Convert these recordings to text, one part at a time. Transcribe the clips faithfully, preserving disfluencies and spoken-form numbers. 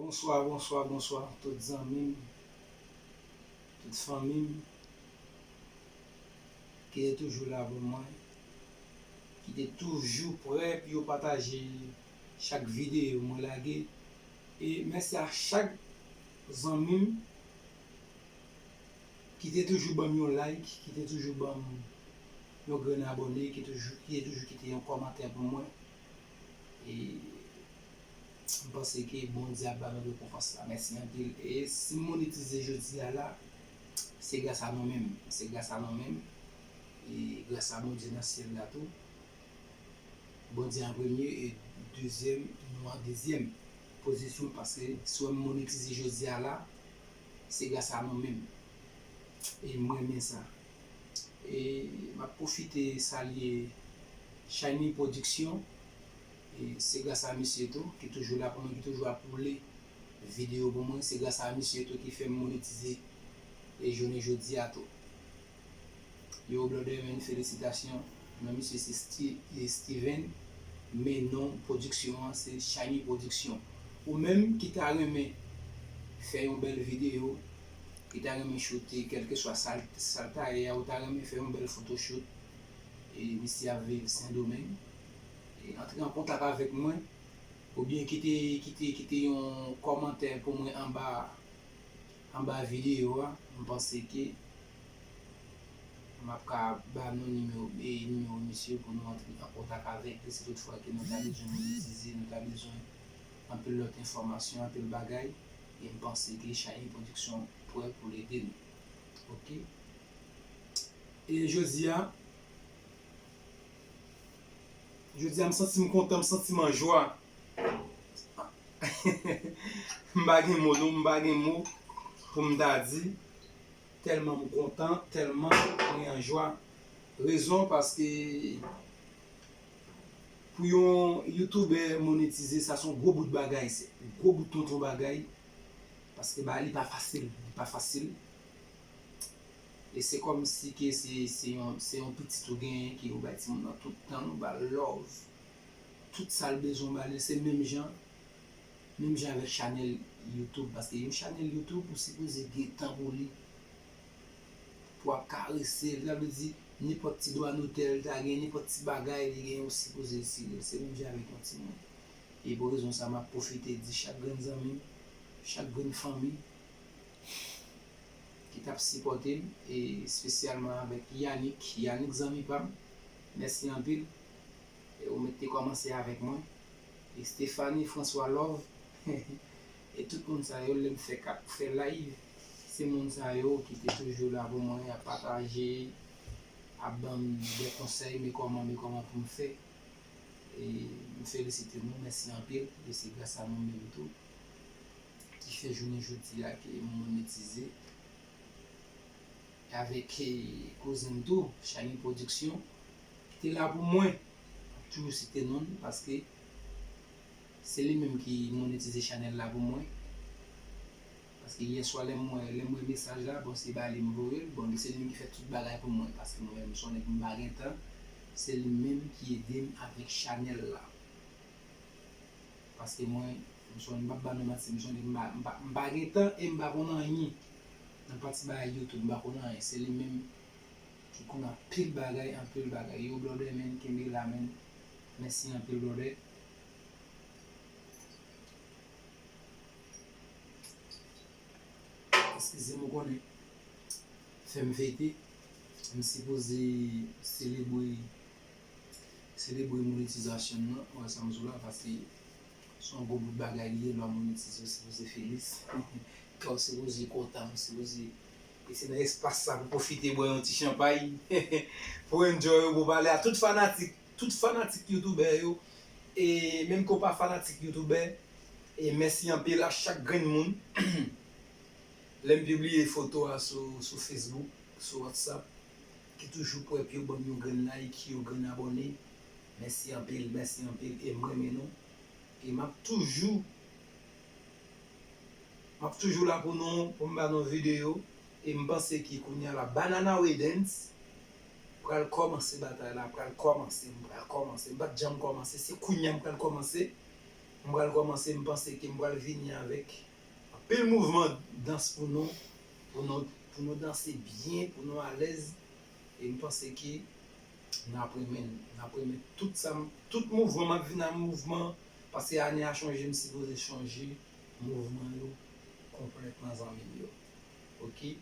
Bonswa, bonswa, bonswa, tout zanmi m, tout fanmi m, ki te toujou la pou mwen, ki te toujou prè pou yo pataje chak videyo mwen lage. E mèsi a chak zanmi m ki te toujou ban m yon like, ki te toujou ban m yon grenn abòne, ki toujou, ki te toujou kite yon kòmantè pou mwen. E m panse ke Bondye ap ba nou rekonpans la. Mèsi anpil. E si m monetize jodi a la, se gras a nou menm. Se gras a nou menm. E gras a Bondye nan syèl la tou. Bondye an premye e dezyèm, nou an dezyèm pozisyon, paske si w wè m monetize jodi a la, se gras a nou menm. E m renmen sa. E m ap pwofite salye Shiny Production. E se gras a misye tou, ki toujou la pou mwen, ki toujou ap woule videyo pou mwen. Se gras a misye tou ki fè m monetize e jounen jodi a tou. Yo, brother, man, felisitasyon. Non misye se Sti-, e Steven, men non pwodiksyon an se Shiny Production. Ou menm ki ta renmen fè yon bèl videyo, ki ta renmen choute, kèlkeswa sa l, sa l ta ye a, ou ta renmen fè yon bèl photoshoot, e misye ap viv Sendomeng, e antre an kontak avèk mwen, oubyen kite, kite, kite yon kòmantè pou mwen anba, anba videyo a. M panse ke m ap ka ba nou nimewo, e, nimewo misye pou nou antre an kontak avèk li si toutfwa ke nou ta bezwen monetize, nou ta bezwen anpil lòt enfòmasyon, anpil bagay. E m panse ke Shiny Production prè pou l ede nou. Oke? E jodi a, jodi a m santi m kontan, m santi m an jwa. M pa gen mo non, m pa gen mo pou m ta di. Tèlman m kontan, tèlman mwen an jwa. Rezon paske pou yon youtubè monetize, sa se yon gwo bout bagay, se yon gwo bout tonton bagay. Paske ba li pa fasil, li pa fasil. E se kòmsi ke se, se yon, se yon pitit ou genyen ke ou bay timoun nan tout tan, ou ba l love. Tout sa l bezwen ba li, se menm jan, menm jan avèk chanèl YouTube, paske yon chanèl YouTube, ou sipoze gen tan pou li, pou w ap karese l, sa vle di, nenpòt ti dwa notè l ta gen, nenpòt ti bagay li gen, ou sipoze sere l, se menm jan avèk yon timoun. E pou rezon sa, m ap pwofite di chak grenn zanmi m, chak grenn fanmi, ki t ap sipòte m, e espesyalman avèk Yannick, Yannick zanmi pa m, mèsi anpil. E ou mèt te kòmanse avèk mwen. E Stephanie François Love, e tout moun sa yo, lè m fè k ap fè live, se moun sa yo ki te toujou la pou mwen, ap pataje, ap ban m de konsèy, men kòman, men kòman pou m fè. E m felisite nou, mèsi anpil, e se gras a nou menm tou ki fè jounen jodi a ke m monetize avèk, eh, kouzen m tou, Shiny Production, ki te la pou mwen. M ap toujou site non l, paske se li menm ki monetize chanèl la pou mwen. Paske yè swa lè m wè, lè m wè mesaj la, bon, se ba li m voye l, bon, se li menm ki fè tout bagay pou mwen, paske mwen menm, m se yon nèg m pa gen tan, se li menm ki ede m avèk chanèl la. Paske mwen, m se yon, m p ap ba nou manti, m se yon nèg m pa, m pa, m pa gen tan e m pa konn anyen. Nan pati bagay YouTube, m pa konn anyen. Se li menm ki konn anpil bagay, anpil bagay. Yo, brother, man, kenbe la, man. Mèsi anpil, brother. Eskize m, ou konnen. Fè m fete. M sipoze selebre, selebre monetizasyon m nan. Ou wè sa m di w la, paske se yon gwo bout bagay li ye, lè w monetize, ou sipoze felis. Kè w sipoze kontan, ou sipoze. E se nan espas sa pou pwofite bwè yon ti chanpay. Pou enjoy, pou pale a tout fanatik, tout fanatik youtubè yo. E menm ke w pa fanatik youtubè, e mèsi anpil a chak grenn moun. Lè m pibliye foto a sou, sou Facebook, sou WhatsApp, ki toujou prè pou yo ban m yon grenn like, yon grenn abòne. Mèsi anpil, mèsi anpil, e m renmen nou. E m ap toujou, m ap toujou la pou nou, pou m ba nou videyo. E m panse ke kounye a la, Banana Way Dance pral kòmanse batay la, pral kòmanse, m pral kòmanse. M pa t janm kòmanse, se kounye a m pral kòmanse. M pral kòmanse, m panse ke m pral vini avèk anpil mouvman dans pou nou, pou nou, pou nou danse byen, pou nou alèz. E m panse ke n ap renmen, n ap renmen tout sa, tout mouvman, m ap vin ak mouvman, paske ane a chonje, m sipoze chanje mouvman yo konplètman, zanmi m yo. Oke?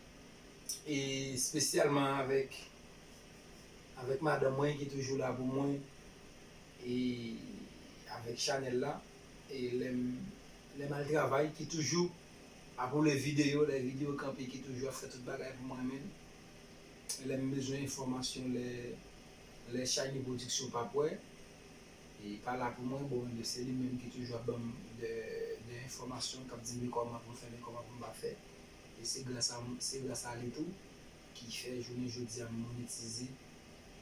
E espesyalman avèk, avèk madanm mwen ki toujou la pou mwen, e avèk chanèl la, e lè m, lè m al travay, ki toujou ap woule videyo, lè videyo kanpe, ki toujou ap fè tout bagay pou mwen menm. Lè m bezwen enfòmasyon, lè, lè Shiny Production pa p wè, e pa la pou mwen, bon, se li menm ki toujou ap ban m de, de enfòmasyon, k ap di m kòman pou m fè, men kòman pou m pa fè. E se gras a, se gras a li tou ki fè jounen jodi a m monetize.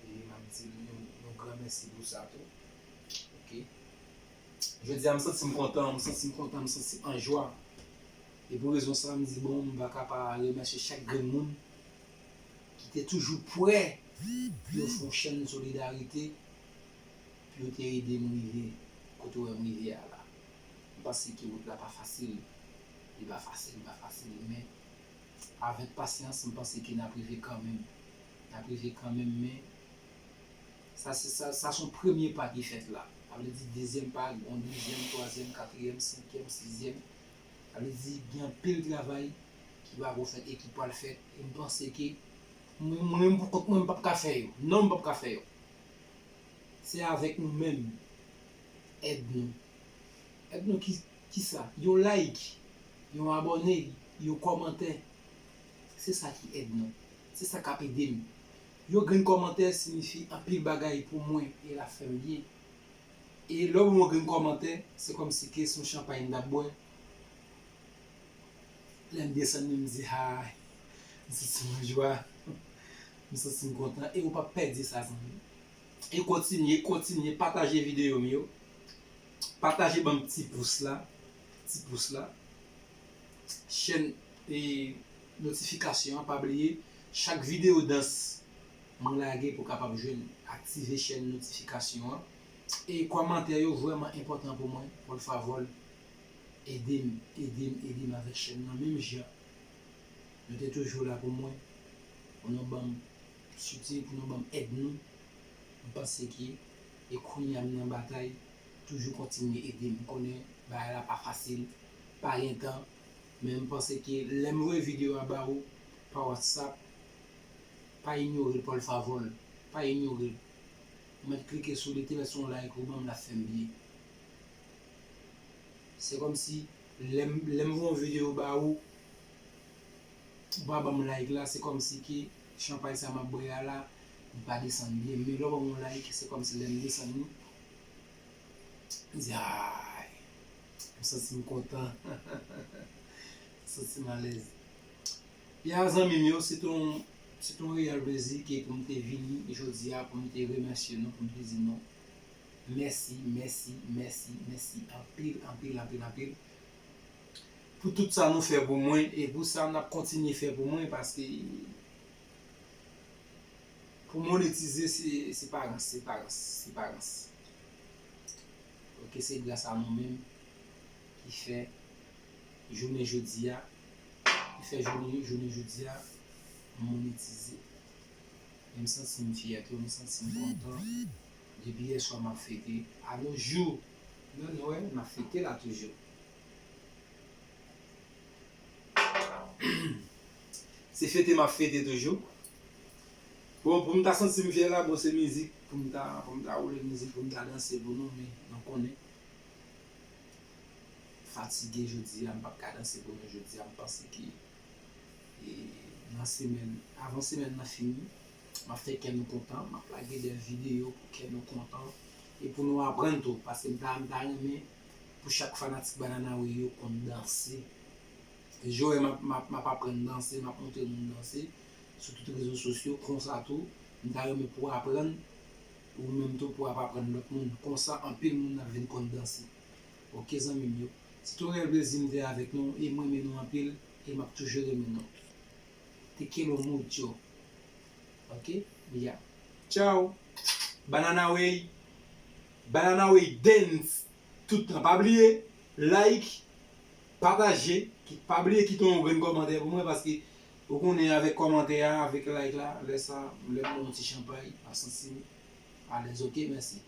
E m ap di l yon, yon gran mèsi pou sa tou. Oke. Jodi a m santi m kontan, m santi m kontan, m santi an jwa. E pou rezon sa a, m di, bon, m pa ka pa remèsye chak grenn moun ki te toujou prè pou yo fè yon chèn solidarite, pou yo te ede m rive kote w wè m rive a la. M panse ke wout la pa fasil. Li pa fasil, li pa fasil, men avèk pasyans, m panse ke n ap rive kanmenm. N ap rive kanmenm, men sa se, sa, sa se yon premye pa ki fèt la. Sa vle di dezyèm pa, gen yon dezyèm, twazyèm, katriyèm, senkyèm, sizyèm. Sa vle di gen anpil travay ki pako fèt e ki pral fèt. E m panse ke mwen, mwen menm pou kont mwen, m p ap ka fè yo. Non, m p ap ka fè yo. Se avèk nou menm. Èd nou. Èd nou ki, ki sa? Yon like, yon abòne, yon kòmantè. Se sa ki èd nou. Se sa k ap ede m. Yon grenn kòmantè siyifi anpil bagay pou mwen e l ap fè m byen. E lè w ban m yon grenn kòmantè, se kòmsi ke se yon chanpay m t ap bwè. Lè m desann li, m di, ay, m santi m an jwa, m santi m kontan. E ou p ap pèdi sa, zanmi. E kontinye, kontinye pataje videyo m yo. Pataje, ban m ti pous la, ti pous la. Chèn e notifikasyon an, pa bliye, chak videyo dans mwen lage pou kapab jwenn, aktive chèn notifikasyon an. E kòmantè yo vrèman enpòtan pou mwen, por favor, ede m, ede m, ede m avèk chèn nan, menm jan nou te toujou la pou mwen, pou nou ban m soutyen, pou nou ban m èd nou. M panse ke, e kounye a m nan batay, toujou kontinye ede m. M konnen bagay la pa fasil, pa gen tan, men m panse ke lè m voye videyo a ba ou pa WhatsApp, pa inyore l, por favor, pa inyore l. Ou mèt klike sou li, te mèt se yon like ou ban m, l ap fè m byen. Se kòmsi lè m, lè m voye yon videyo ba ou, ou pa ban m like la, se kòmsi ke chanpay sa m ap bwè a la, li pa desann byen. Men lè w ban m yon like, se kòmsi lè m desann li, m di, ay, m santi m kontan. M santi m alèz. Ya, zanmi m yo, se t on, se t on reyèl plezi ke pou m te vini jodi a, pou m te remèsye nou, pou m te di nou mèsi, mèsi, mèsi, mèsi anpil, anpil, anpil, anpil. Pou tout sa nou fè pou mwen e pou sa n ap kontinye fè pou mwen, paske pou monetize, se, se pa rans, se pa rans, se pa rans. Oke, se gras a nou menm ki fè jounen jodi a, ki fè jounen, jounen jodi a monetize. E m santi m fyè tou, m santi m kontan. Depi yèswa m ap fete. Alo jou, non, non, wè, m ap fete la toujou. Se fete m ap fete toujou. Bon, pou m ta santi m fyè la, bon, se mizik pou m ta, pou m ta woule mizik, pou m ta danse pou nou, men nou konnen. Fatige jodi a, m p ap ka danse pou nou jodi a, m panse ke e nan semèn, avan semèn nan fini, m ap fè kè nou kontan, m ap lage de videyo pou kè nou kontan e pou nou aprann tou, paske m ta, m ta renmen pou chak fanatik Banana Way yo konn danse. Jou wè m ap, m ap, m ap aprann danse, m ap montre moun danse sou tout rezo sosyo, konsa tou, m ta renmen pou w aprann, ou menm tou pou w ap aprann lòt moun. Konsa, anpil moun ap vin konn danse. Oke, zanmi m yo. Se t on reyèl plezi m te avèk nou e m renmen nou anpil e m ap toujou renmen nou. Te quiero mucho. Oke? Ya. Tchao. Banana Way. Banana Way Dance. tout tan. Pa bliye, like, pataje, ki- pa bliye kite yon grenn kòmantè pou mwen, paske ou konnen avèk kòmantè a, avèk like la, lè sa, lè m yon ti chanpay, pa santi m alèz, oke, mèsi.